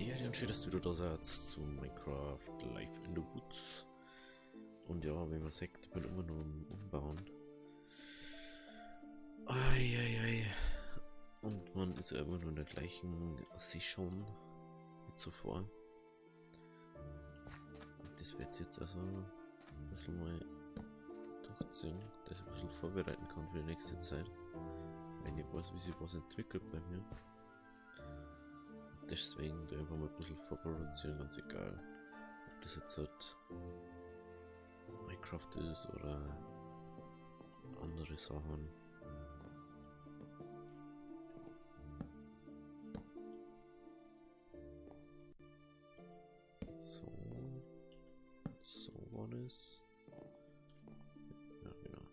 Und schön, dass du wieder da seid zu Minecraft Life in the Woods. Und ja, wie man sieht, ich bin immer nur am Umbauen. Eieiei. Und man ist ja immer nur in der gleichen Session wie zuvor. Und das wird jetzt also ein bisschen mal durchziehen, dass ich ein bisschen vorbereiten kann für die nächste Zeit. Wenn ich weiß, wie sich was entwickelt bei mir. Deswegen da einfach mal ein bisschen vorproduzieren, ganz egal, ob das jetzt halt Minecraft ist oder andere Sachen. So, so war das. Ja, genau.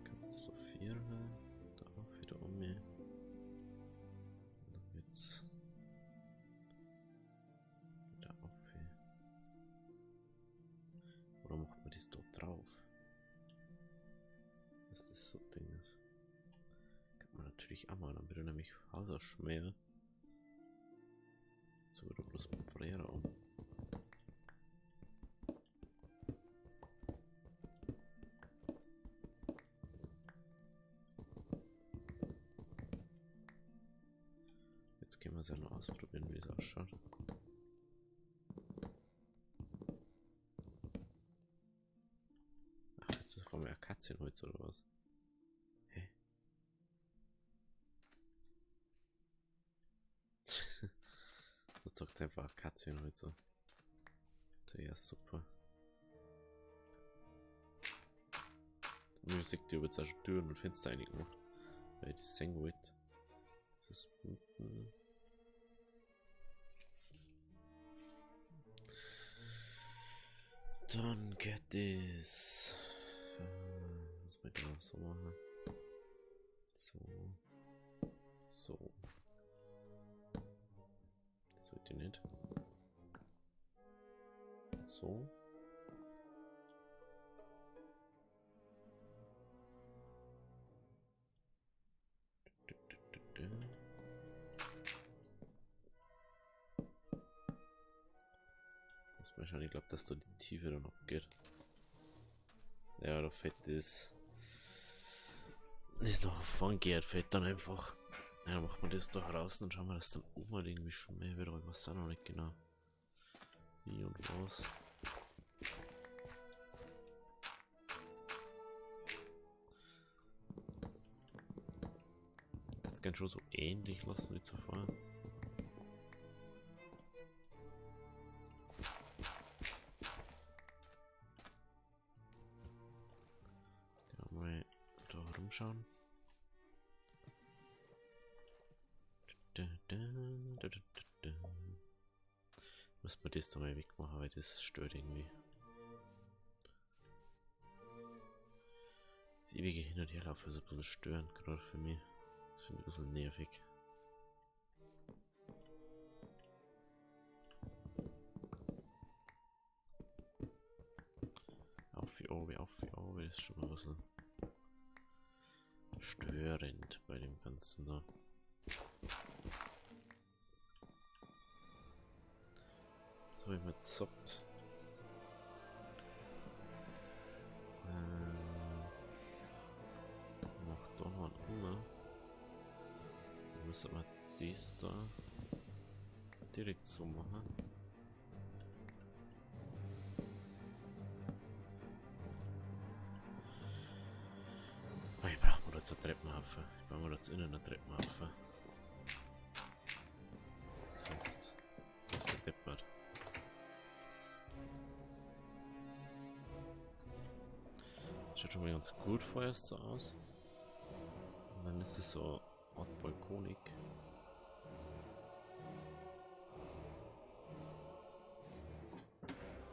Kommt so 4 her. Da auch wieder um mir. Und dann geht's wieder auf hier. Oder macht man das da drauf? Dass das so Ding ist. Kann man natürlich auch mal, dann wird er nämlich Hausschmäher. So wird bloß Brera um. Jetzt können wir es ja noch ausprobieren, wie es ausschaut. Ach, jetzt ist vor mir Akazienholz oder was? Hä? Da zeigt einfach Akazienholz so. Ja, super. Und mir sieht die jetzt auch schon Türen und Fenster reingemacht, weil ich das sehen wollte. Das ist unten. Dann geht es. Was wir genau so machen. So. So. Das wollte ich nicht. So. Muss man schauen, ich glaub, dass da die Tiefe dann abgeht. Ja, da fällt das. Das noch vorn geht, fällt dann einfach. Ja, dann macht man das da raus und schauen wir, dass dann oben halt irgendwie schon mehr wird, aber ich weiß auch noch nicht genau. Wie und was. Das kann schon so ähnlich lassen wie zuvor. Ja, mal da rumschauen. Da, da, da, da, da, da. Muss man das da mal wegmachen, weil das stört irgendwie. Das ewige Hin- und Herlaufen ist ein bisschen störend, gerade für mich. Das finde ich ein bisschen nervig. Auf wie oben, auf wie oben, das ist schon mal ein bisschen störend bei dem Ganzen da. So, ich mal zockt. Mach da noch einen Hunger. Dann müssen wir das da direkt so machen. Oh, ich brauche mir jetzt einen Treppenhaufen. Ich brauche mir jetzt innen einen Treppenhaufen. Sonst ist der deppert. Schaut schon mal ganz gut vorerst so aus. Und dann ist es so eine Art Balkonik.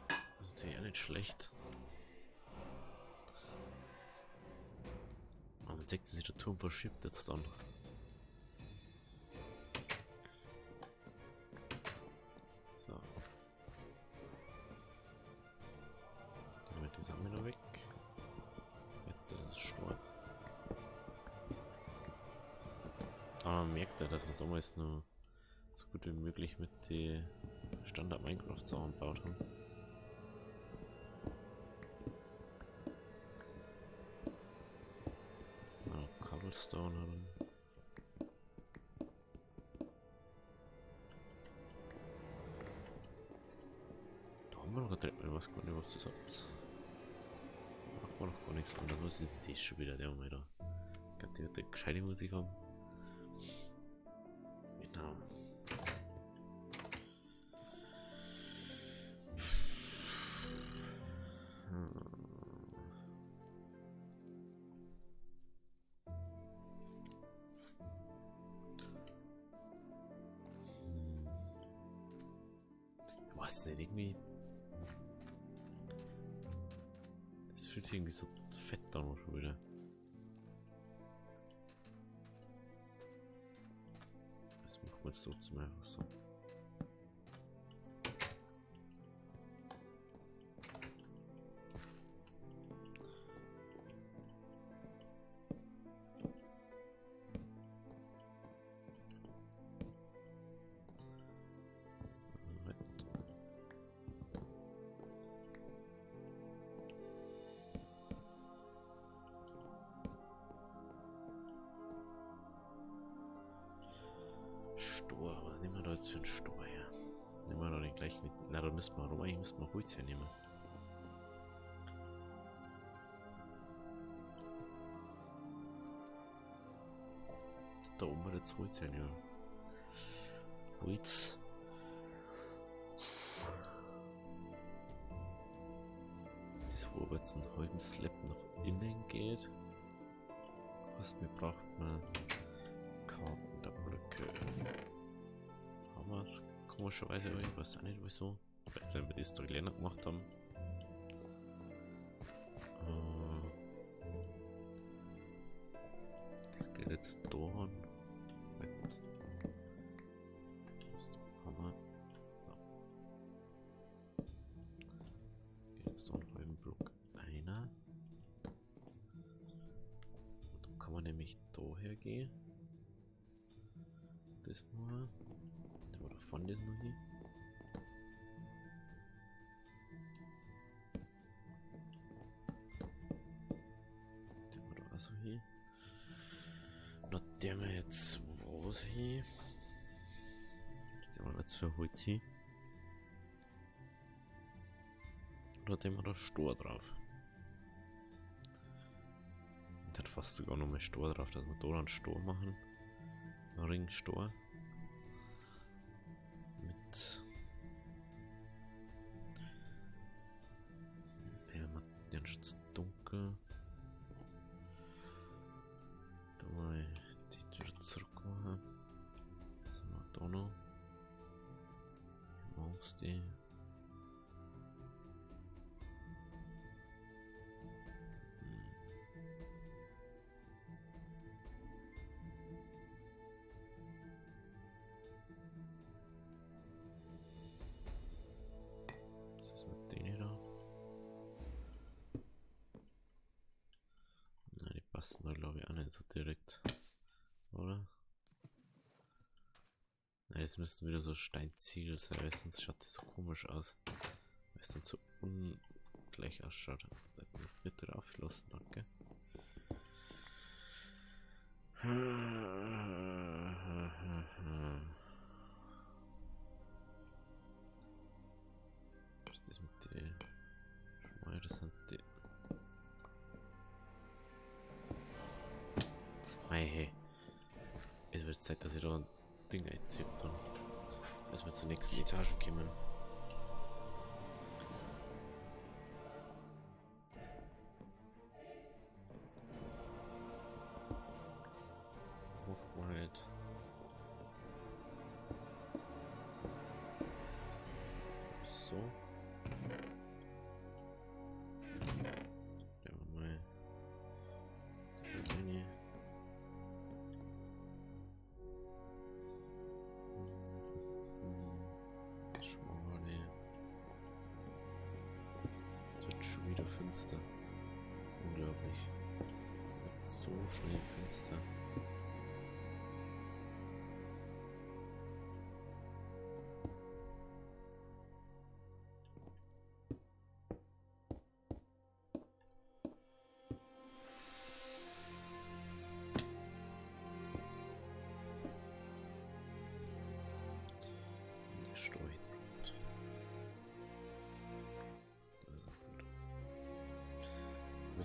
Das ist natürlich auch nicht schlecht. Aber man sieht, wie sich der Turm verschiebt jetzt dann. So. Damit die Sachen wieder weg. Das ist stark. Aber man merkt ja, dass wir damals noch so gut wie möglich mit den Standard Minecraft Sachen gebaut haben. Ah, Cobblestone haben. Da haben wir noch eine Treppe, ich weiß gar nicht, was das habt. Machen wir noch gar nichts anderes. Was ist denn das schon wieder, der mal da? Ich glaube, die wird eine gescheite Musik haben. Genau. Ich weiß nicht, irgendwie. Das fühlt sich irgendwie so fett an schon wieder. Das machen wir jetzt trotzdem einfach so. Stor, was nehmen wir da jetzt für einen Stor her? Nehmen wir da den gleich mit. Na, da müssen wir rum, eigentlich müssen wir Holz hernehmen. Da oben wird jetzt Holz hernehmen. Holz. Das, wo aber jetzt einen halben Slab nach innen geht. Was mir braucht man? Carpenterblöcke. Haben wir es komischerweise, aber ich weiß auch nicht wieso. Vielleicht weil wir das da kleiner gemacht haben. Das geht jetzt da an. Das haben wir. So. Geht jetzt da einen halben Block einer. Und dann kann man nämlich da hergehen. Das mal. Nehmen wir da vorne das noch hin. Den wir da auch so hin. Na, der wir jetzt was hin. Das nehmen wir jetzt für Holz hin. Da nehmen wir da Stor drauf. Und hat fast sogar noch mal Stor drauf, dass wir da dann Stor machen. Ringstor. Mit ja, den schon zu dunkel. Da mal die Tür zurück machen. Was haben wir da noch? Maus die. Passen da glaube ich auch nicht so direkt, oder? Nein, es müssten wieder so Steinziegel sein, weil sonst schaut das so komisch aus. Weil es dann so ungleich ausschaut. Bitte drauf lassen, danke. Was ist das mit den Schmal, das sind die. Mei, hey. Es wird Zeit, dass ich da ein Ding einziehe dann. Dass wir zur nächsten Etage kommen. Hochweit. So. Ja, mal. Schon wieder finster. Unglaublich. Wird so schnell finster.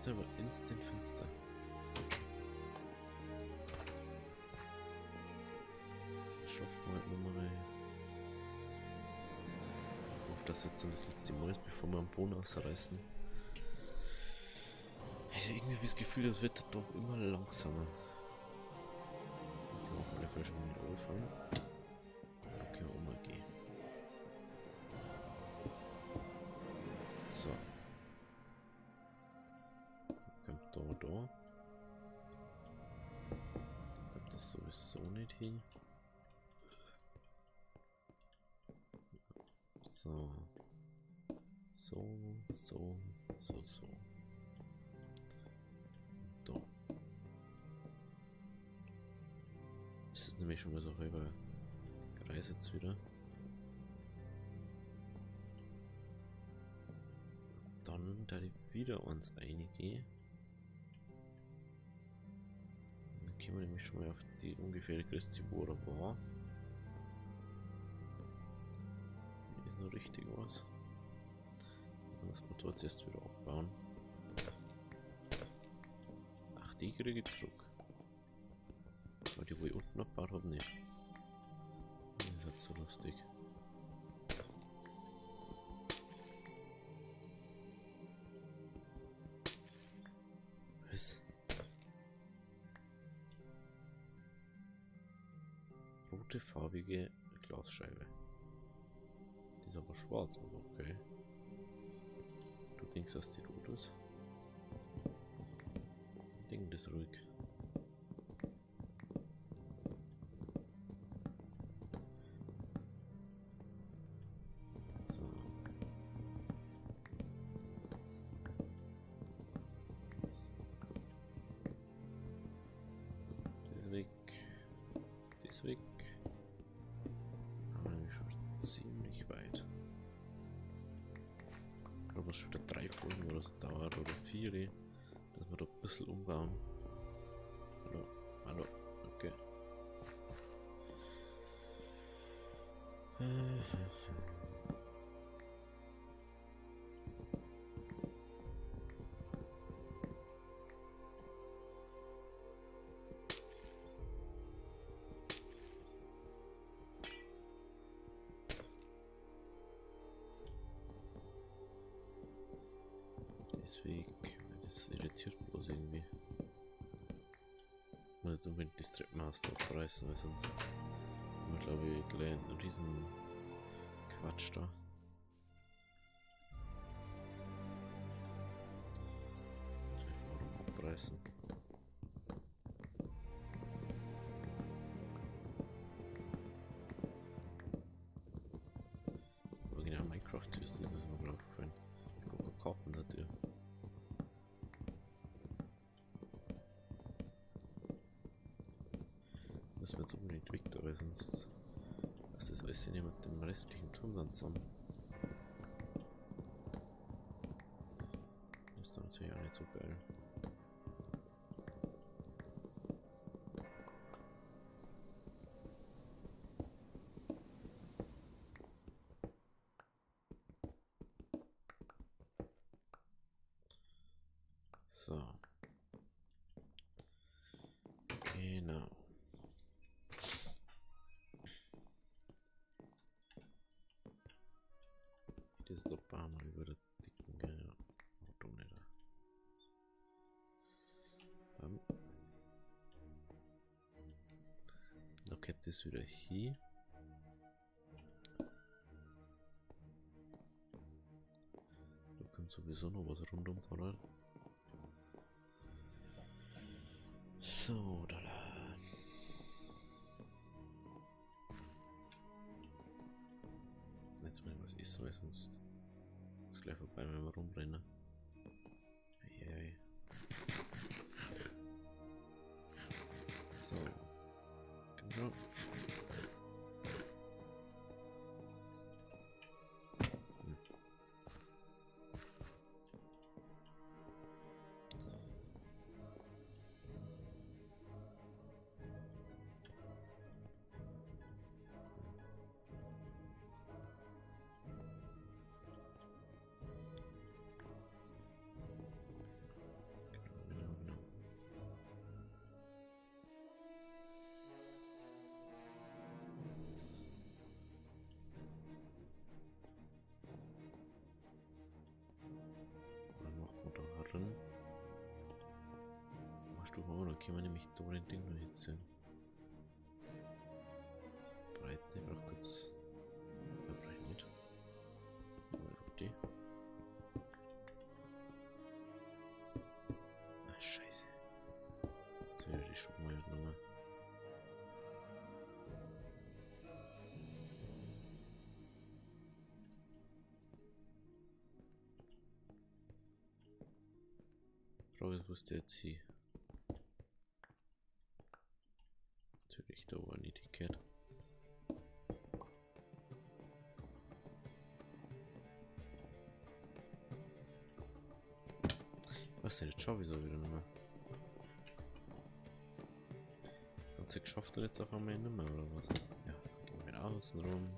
Jetzt aber instant finster. Schafft man halt nochmal. Ich hoffe, dass jetzt dann das letzte Mal ist, bevor wir am Boden ausreißen. Also irgendwie habe ich das Gefühl, das wird doch immer langsamer. Ich kann auch alle Fälle schon mal wieder anfangen. Da können wir auch mal gehen. So. Kommt da, da. Kommt das sowieso nicht hin. So. So, so, so, so. Da. Das ist nämlich schon mal so halber Kreis jetzt wieder. Dann, da ich wieder eins reingehe. Dann kommen wir nämlich schon mal auf die ungefähre Größe, wo er war. Hier ist noch richtig was. Dann muss man dort erst wieder abbauen. Ach, die kriege ich zurück. Aber die, wo ich unten abgebaut habe, nicht. Das ist halt so lustig. Was? Rote farbige Glasscheibe. Die ist aber schwarz, aber okay. Du denkst, dass die rot ist? Ding, das ruhig. So. Das weg. Das weg. Haben wir nämlich schon ziemlich weit. Ich glaube, es schon wieder 3 Folgen oder so dauert, oder 4, dass wir da ein bisschen umbauen. Hallo, hallo, okay. Deswegen, das irritiert bloß irgendwie. Ich muss jetzt unbedingt das Treppenhaus da abreißen, weil sonst haben wir, glaube ich, gleich einen riesen Quatsch da. Warum abreißen? Aber genau, Minecraft ist das, ist mir gerade aufgefallen. Ich gucke Karten natürlich. Müssen wir jetzt unbedingt weg da, weil sonst passt das alles nicht mit dem restlichen Turm dann zusammen. Das ist dann natürlich auch nicht so geil. So. Genau. Das ist doch ein paar Mal über der dicken, gell? Ja. Oh, dumm nicht da. Bam. Da geht das wieder hin. Da kommt sowieso noch was rundum, oder? So, da la. Jetzt mal was essen, weil sonst ist gleich vorbei, wenn wir rumrennen. Eieiei. So. Genau. können wir nämlich da den Ding noch hinziehen. Breite, ich brauche kurz. Ja, brauche ich nicht. Einfach die. Ah, scheiße. Jetzt werde ich die schon mal nochmal. Frage ist, wo ist der jetzt hier? Natürlich, da war nicht gehört. Was denn jetzt schon wieso wieder nicht mehr? Hat sie geschafft und jetzt auf einmal nicht mehr, oder was? Ja, gehen wir außen rum.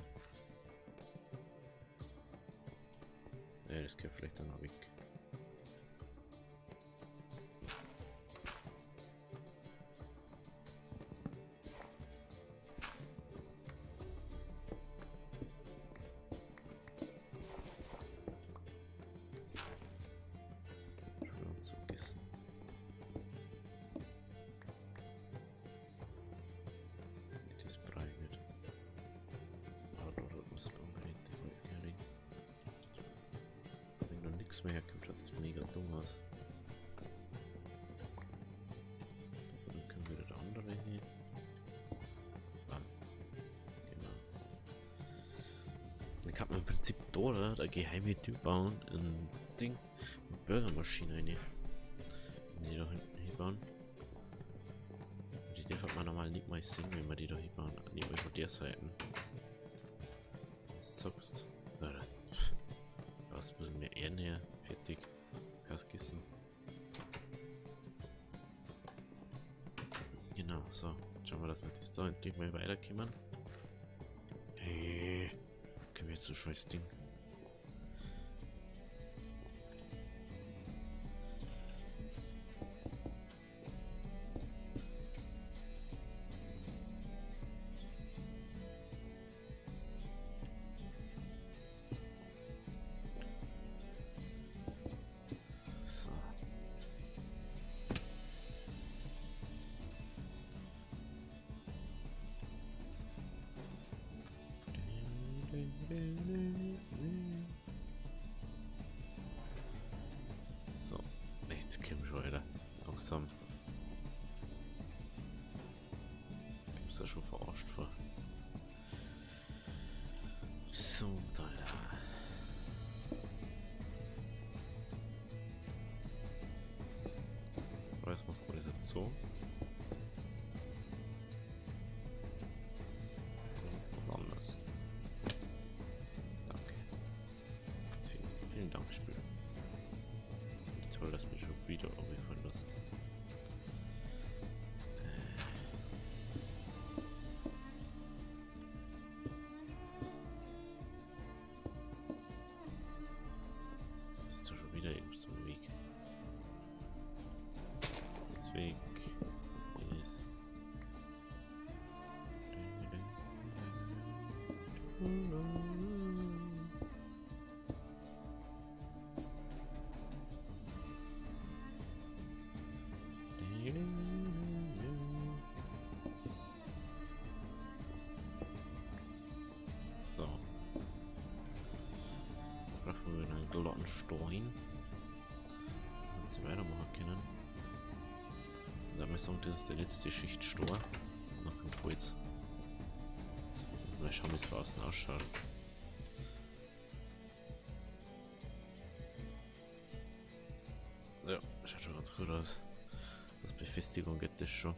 Ja, das geht vielleicht dann auch weg. Mehr herkommt, schaut das mega dumm aus. Dann können wir wieder der andere hin. Ah, genau. Dann kann man im Prinzip da, oder, der geheime Tür bauen, ein Ding, eine Burgermaschine rein. Wenn die da hinten hinbauen. Die darf man normal nicht mal sehen, wenn wir die da hinbauen. Nicht mal von der Seite. Das sagst. Ja, das. Was ein bisschen mehr Erden her. Fertig. Gaskissen. Genau, so. Schauen wir, dass wir das da endlich mal weiterkommen. Hey, können wir jetzt so scheiß Ding. So, jetzt kommen wir schon wieder. Langsam. Kommst du schon verarscht vor. So, da. Aber jetzt machen wir das jetzt so. Was anderes. Danke. Vielen Dank, Spiel. Toll, dass mich schon wieder runterfallen lässt. Das ist doch schon wieder irgendwas im Weg. Das Weg ist. So. Jetzt brauchen wir einen glatten Stein, damit sie weitermachen können. Und dann sagen, das ist die letzte Schicht Stein. Dann kommt Holz. Mal schauen, wie es von außen ausschaut. Ja, schaut schon ganz gut aus. Das Befestigung geht das schon.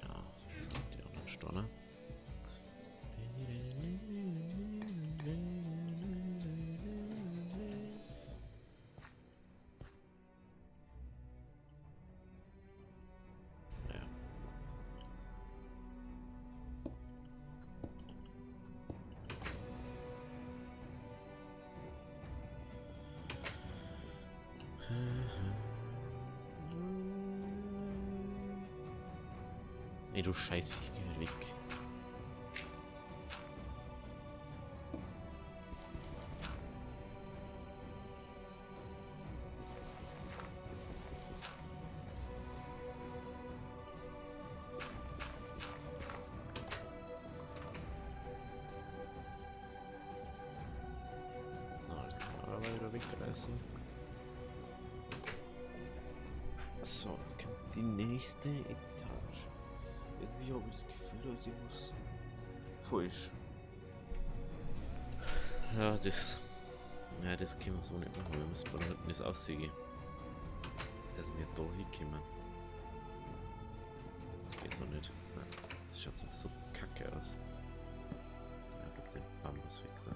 Ja, die anderen Steine. Ja. Ey, du Scheißviech, geh weg. Abreißen. So, jetzt kommt die nächste Etage. Irgendwie habe ich das Gefühl, da ist irgendwas falsch. Ja, das. Ja, das können wir so nicht machen. Wir müssen bei da hinten das aussehen. Dass wir da hinkommen. Das geht so nicht. Nein, das schaut sonst so kacke aus. Ja, gib den Bambus weg da.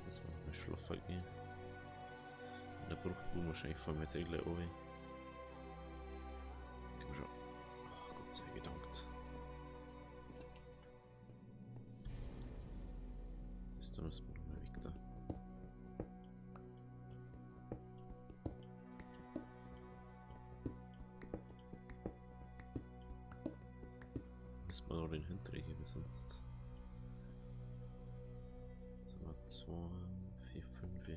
Müssen wir nochmal schlafen gehen. In der Bruchbude wahrscheinlich fallen wir jetzt eh gleich runter. Komm schon. Oh, Gott sei gedankt. Das da müssen wir nochmal weg da. Müssen wir noch den hinkriegen, weil sonst. So, 2, 4, 5.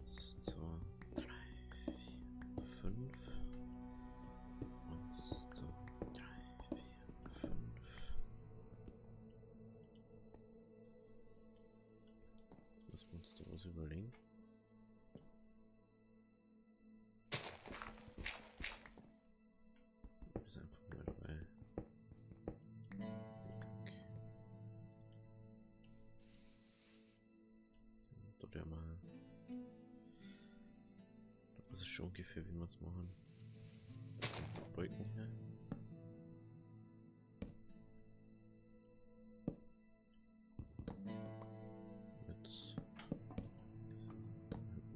1, 2, 3, 4, 5. 1, 2, 3, 4, 5. Jetzt müssen wir uns da was überlegen. Ist einfach mal dabei. Weg. Da der mal. Das ist schon ungefähr, wie wir es machen. Balken hier. Jetzt.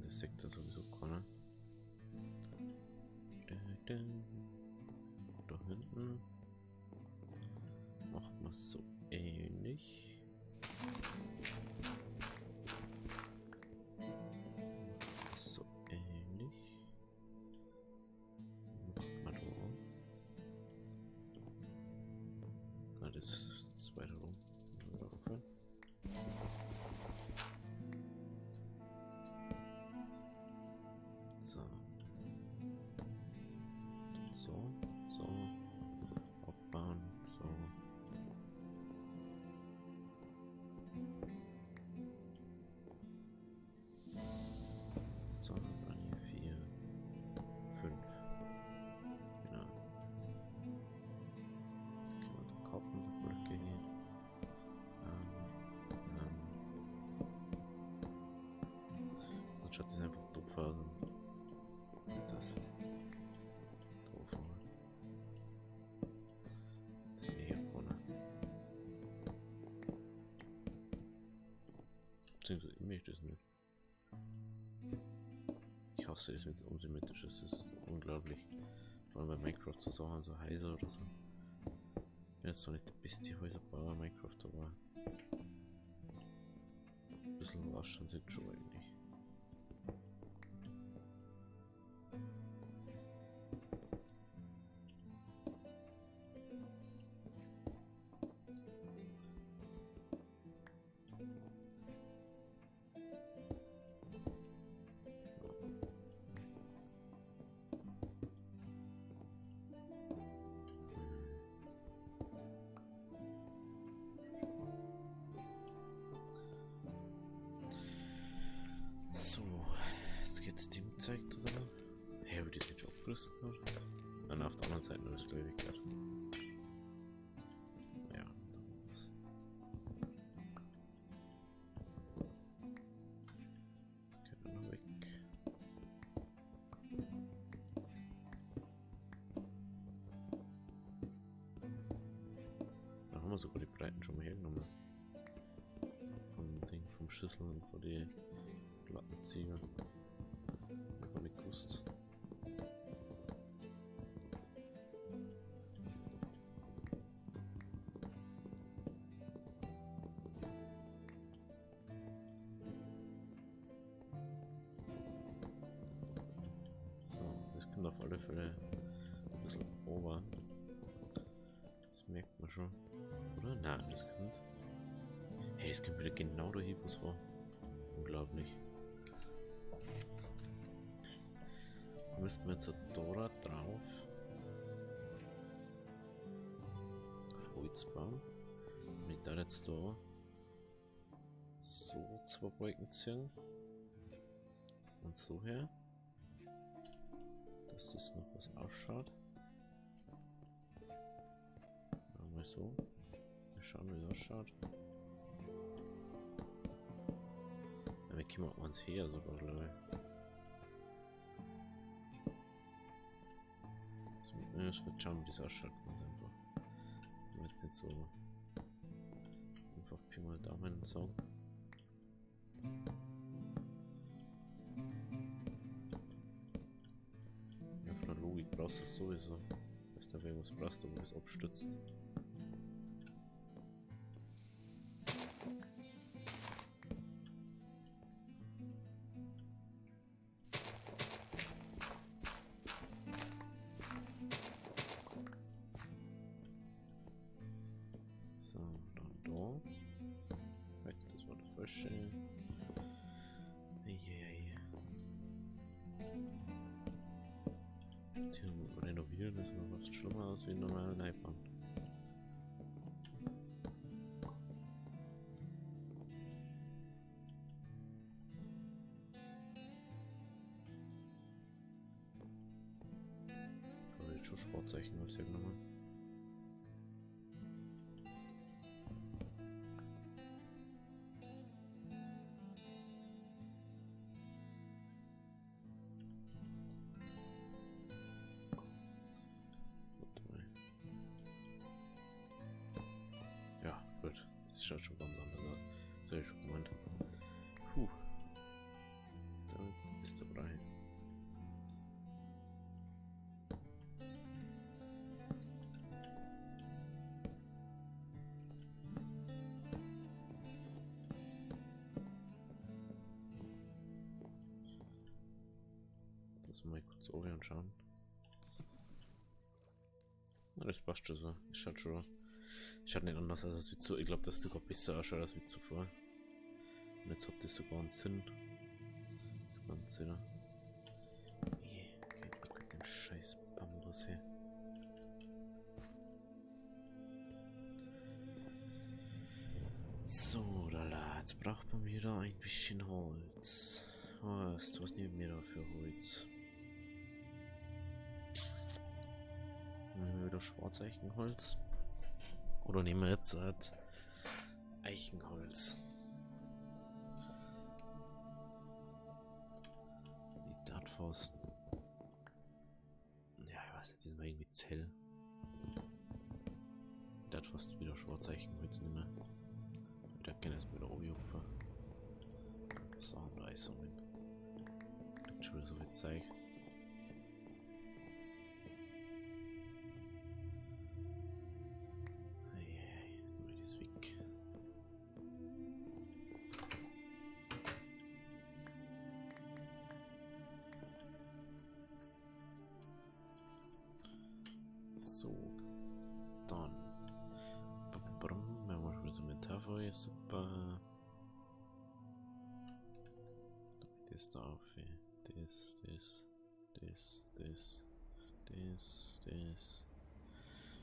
Das sagt da sowieso keiner. Da hinten macht man so ähnlich. So ähnlich. Macht man da. Na, das ist weiter rum. So. So, so. Abbauen, so. 2, 3, 4, 5. Genau. Können wir da Carpenter-Blöcke hier. Sonst schaut das einfach doof aus. Und das doof aus. Das ist eh keiner. Beziehungsweise ich möchte das nicht. Ich hasse es, wenn es unsymmetrisch ist. Das ist unglaublich. Vor allem bei Minecraft so Sachen, so Häuser oder so. Ich bin jetzt zwar nicht der beste Häuserbauer in Minecraft, aber ein bisschen ausschauen sieht schon eigentlich. So, jetzt geht's dem gezeigt, oder? Hä, hab ich das nicht schon abgerissen gehabt? Nein, auf der anderen Seite nur das glaube ich gerade. Ja, da was. Okay, noch weg. Da haben wir sogar die Breiten schon mal hergenommen. Vom Ding, vom Schüssel und von den Lattenzieher. Hab ich nicht gewusst. So, das kommt auf alle Fälle ein bisschen ober. Das merkt man schon. Oder? Nein, das kommt. Hey, es kommt wieder genau dahin, wo es war. Unglaublich. Müssten wir jetzt da drauf. Holz bauen. Und ich da jetzt da so 2 Balken ziehen. Und so her. Dass das noch was ausschaut. Mal so. Wir schauen, wie es ausschaut. Ja, wir kommen auch eins her sogar, glaube ich. So, ja, das wird schauen, wie das ausschaut. Ganz einfach. Ich will jetzt nicht so einfach Pi mal Daumen sagen. Ja, von der Logik brauchst du es sowieso. Weißt du, irgendwas brauchst du, wo das abstützt. So, dann da. Das war das falsche. Eieiei. Hier renovieren, das sieht fast schlimmer aus wie normal Neubau. Ich habe jetzt schon Sportzeichen auf sie genommen. Ja, gut. Das schaut schon ganz anders aus. Das hab ich schon gemeint. Puh. Damit ist der Brei. Das mal kurz oben anschauen. Na, das passt schon so. Das schaut schon. Schaut nicht anders aus als wie zu. Ich glaub, dass es sogar besser ausschaut als wie zuvor. Und jetzt hat das sogar einen Sinn. Das Ganze da. Okay, mit dem scheiß Bambus hier. So, lala, jetzt braucht man wieder ein bisschen Holz. Was nehmen wir da für Holz? Nehmen wir wieder Schwarzeichenholz. Oder nehmen wir jetzt halt Eichenholz. Die Dartfaust. Ja, ich weiß nicht, das ist mal irgendwie Zell. Die Dartfaust wieder Schwarzeichenholz nehmen. Ich kann erstmal wieder oben hupfen. So, haben wir Eis um. Gibt schon wieder so viel Zeug. Weg. So, dann. Wir haben schon wieder Inventar voll, super. Das da auf, das, das, das, das, das, das, das,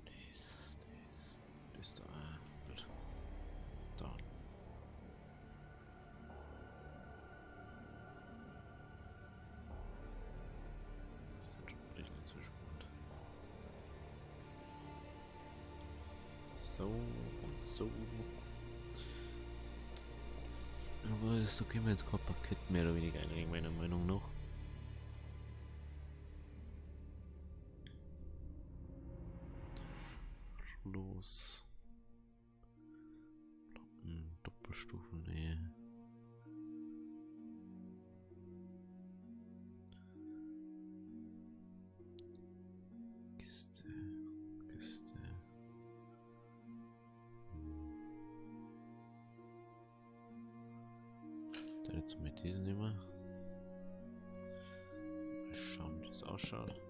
das, das da. Gut. Dann. Das ist schon richtig zu spannend. So und so. Aber so können wir jetzt kein Parkett mehr oder weniger einlegen, meiner Meinung nach. Los. Doppelstufen, nee. Kiste, Kiste. Dann jetzt mit diesen nehmen. Mal schauen, wie das ausschaut.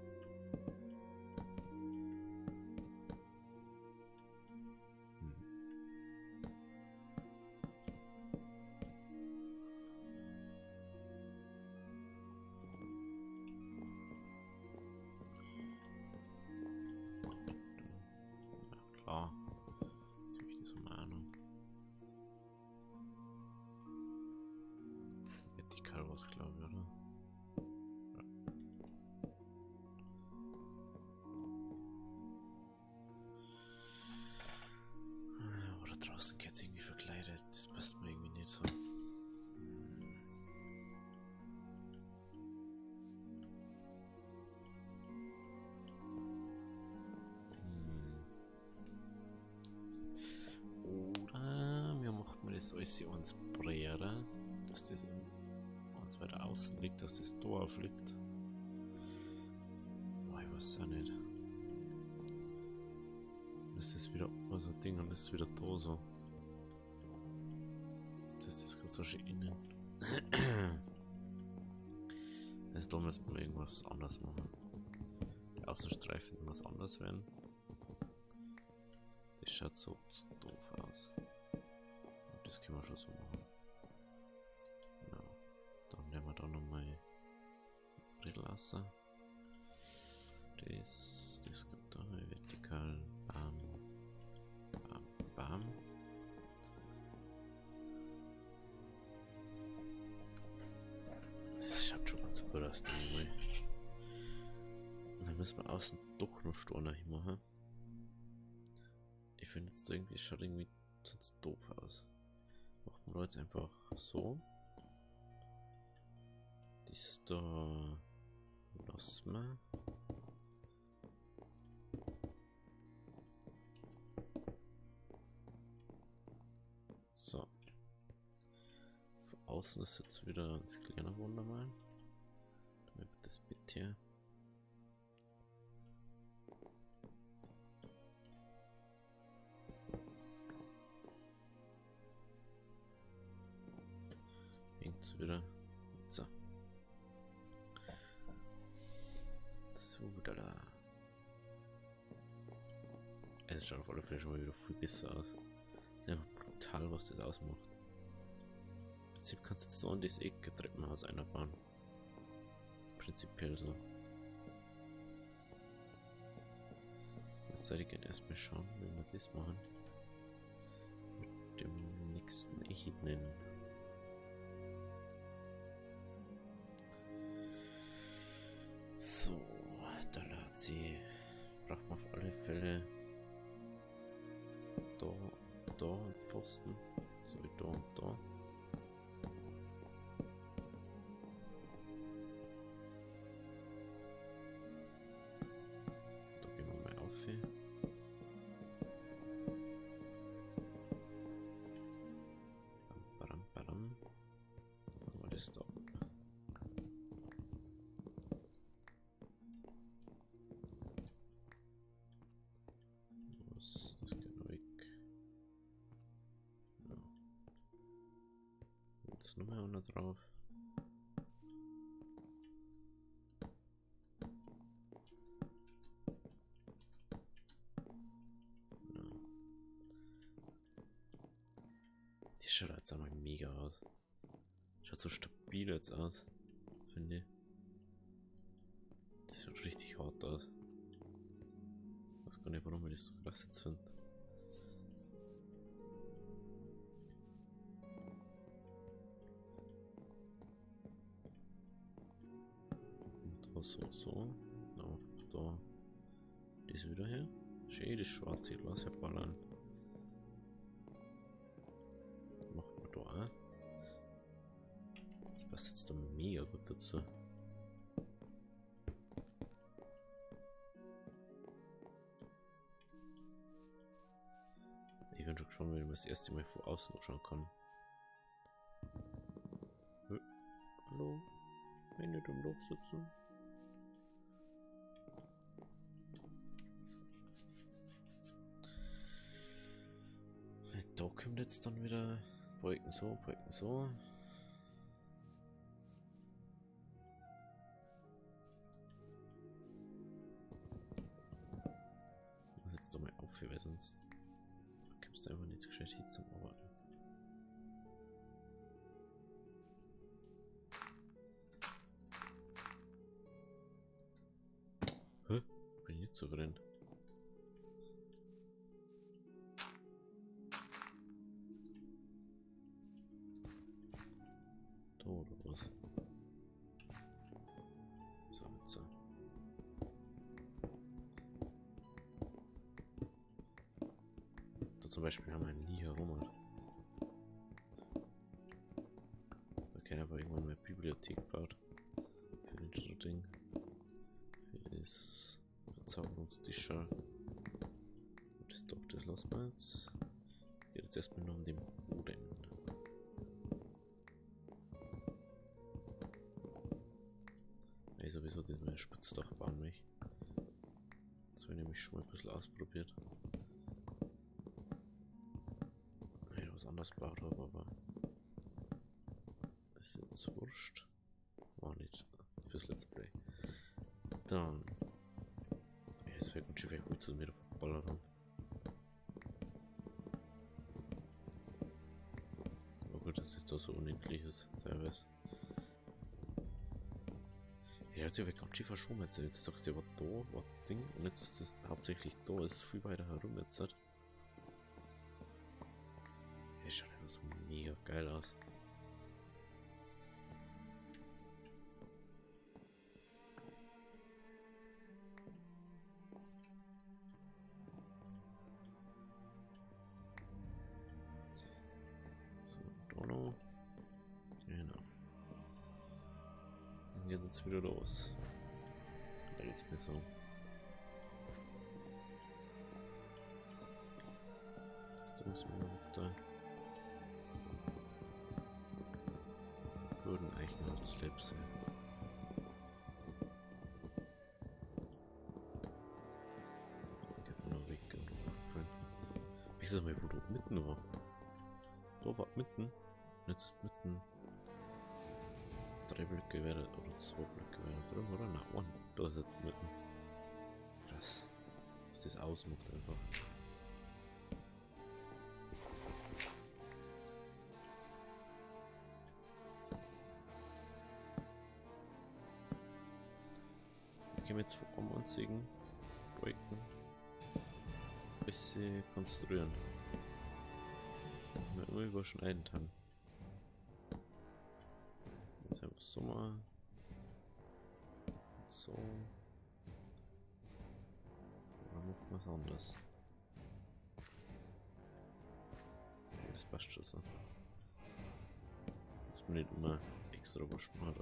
Klar. Außen geht's irgendwie verkleidet, das passt mir irgendwie nicht so. Oder wir machen das alles eins breiter, dass das eins weiter außen liegt, dass das da aufliegt. Oh, ich weiß auch nicht. Das ist wieder so ein Ding und das ist wieder da so. Das ist das gerade so schön innen. Also da müssen wir irgendwas anders machen. Die Außenstreifen muss anders werden. Das schaut so zu doof aus. Und das können wir schon so machen. Genau. Dann nehmen wir da nochmal Brettel raus. Das gibt da vertikal. Bam. Bam. Bam. Das schaut schon ganz gut aus, denke ich mal. Und dann müssen wir außen doch noch Steine hinmachen. Ich finde jetzt irgendwie, es schaut irgendwie sonst doof aus. Machen wir jetzt einfach so. Das da lassen wir. So. Von außen ist jetzt wieder ins kleine Wunder mal. Damit das Bett hier. Hängt wieder. So. So, da da. Es schaut auf alle Fälle schon mal wieder viel besser aus. Ist einfach brutal, was das ausmacht. Im Prinzip kannst du jetzt so an das Eck ein Treppenhaus einbauen. Prinzipiell so. Jetzt soll ich gerne erstmal schauen, wie wir das machen. Mit dem nächsten Ebenen. So, da lädt sie. Braucht man auf alle Fälle da, da einen Pfosten. So wie da und da. Da gehen wir mal auf hier. Bam, badam, badam. Machen wir das da. Was? Das geht noch weg. Ja. Jetzt noch mal einer drauf. Ja. Die schaut jetzt einmal mega aus. Schaut so stabil jetzt aus, finde ich. Das schaut richtig hart aus. Ich weiß gar nicht, warum ich das so krass jetzt finde. Und da so, so. Dann da das wieder her. Schön, das schwarze Glas herballern. Machen wir da auch. Das passt jetzt da mega gut dazu. Ich bin schon gespannt, wenn ich mir das erste Mal von außen anschauen kann. Hallo? Wenn nicht im Loch sitzen. Da kommt jetzt dann wieder Balken so, Balken so. Ich muss jetzt da mal aufhören, weil sonst kommst du einfach nicht gescheit hin zum Arbeiten. Hä? Bin ich nicht so drin? Da oder was? So, jetzt so. Da Zum Beispiel haben wir nie herum. Da kann aber irgendwann mal Bibliothek gebaut. Für den Ding. Für das Verzauberungstisch. Und das Dach, das lassen wir jetzt. Geht jetzt erstmal nur um den Boden. Weil ich sowieso das mal ein Spitzdach bauen möchte. Das habe ich nämlich schon mal ein bisschen ausprobiert. Weil ich was anderes gebaut habe, aber ist jetzt wurscht. War nicht fürs Let's Play. Dann. Ja, es fällt ganz schön viel Holz, dass wir da verballert haben. Aber gut, dass das da so unendlich ist, teilweise. Ja, hat sich aber ganz schön verschoben jetzt. Jetzt sagst du, war da, war Ding, und jetzt ist das hauptsächlich da, es ist viel weiter herum jetzt. Ja, schaut einfach so mega geil aus. So, da noch. Genau. Dann geht jetzt wieder los. Da geht's mir so. Das muss man noch da. Guten Eichenholzlipse. Geht man noch weg und ich weiß mal, wo dort mitten war. Da war mitten. Und jetzt ist mitten. 3 Blöcke wäre oder 2 Blöcke wäre drin, oder? Nein, 1. Da ist jetzt mitten. Krass. Was das ausmacht einfach. Ich kann jetzt vor einem einzigen Balken ein bisschen konstruieren. Wenn man immer überschneiden kann. Jetzt einfach so mal. So. Oder macht man es anders? Ja, das passt schon so. Dass man nicht immer extra was spart.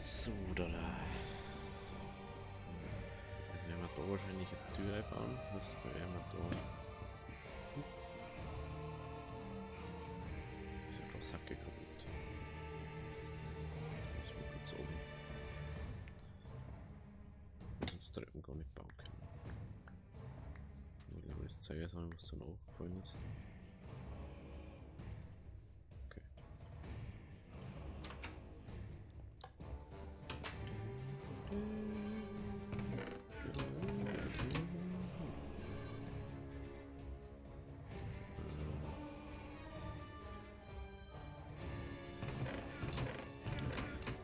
So, da da. Dann werden wir da wahrscheinlich eine Tür einbauen. Das werden wir da. Ist einfach Sacke kaputt. Das muss kurz oben. Sonst Treppen gar nicht bauen können. Ich glaube, das Zeug ist, was dann aufgefallen ist.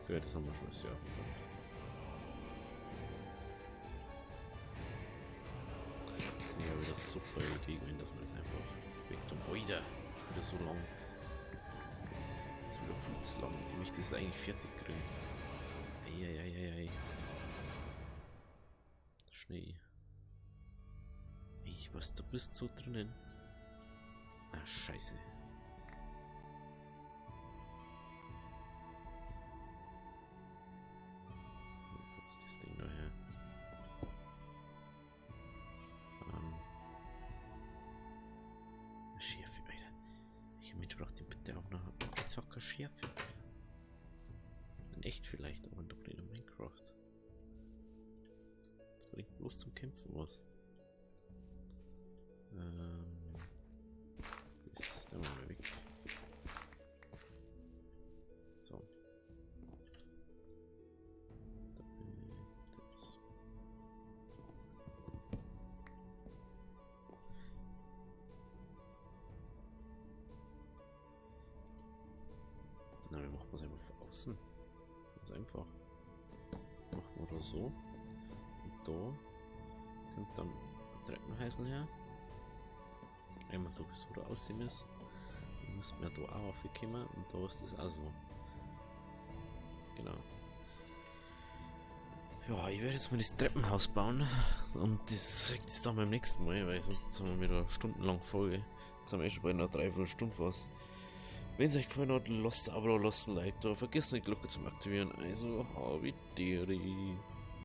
Okay, das haben wir schon sehr aufgebaut. Ja, wieder super Idee gewesen, dass man das einfach weg tun. Alter, schon wieder so lang. Das ist wieder viel zu lang. Ich möchte das eigentlich fertig kriegen. Eieieiei. Schnee. Ich was, du bist so drinnen. Ah, scheiße. Kurz das Ding da her. Schärfe, Alter. Ich Welcher Mensch braucht denn bitte auch noch jetzt auch keine Schärfe mehr? In echt vielleicht, aber doch nicht in Minecraft. Das bringt bloß zum Kämpfen was. Das nehmen wir mal weg. So. Das. Na, wir machen es einfach von außen. Ganz einfach. Machen wir da so. Und da kommt dann ein Treppenhäusl her. Einmal so, so da aussehen müssen. Dann müssen wir da auch aufkommen und da ist das auch so. Genau. Ja, ich werde jetzt mal das Treppenhaus bauen und das zeigt es dann beim nächsten Mal, weil sonst haben wir wieder stundenlang Folge. Jetzt haben wir eh schon bei einer Dreiviertelstunde was. Wenn es euch gefallen hat, lasst ein Abo da, lasst ein Like da, vergesst nicht die Glocke zum Aktivieren. Also, habe die.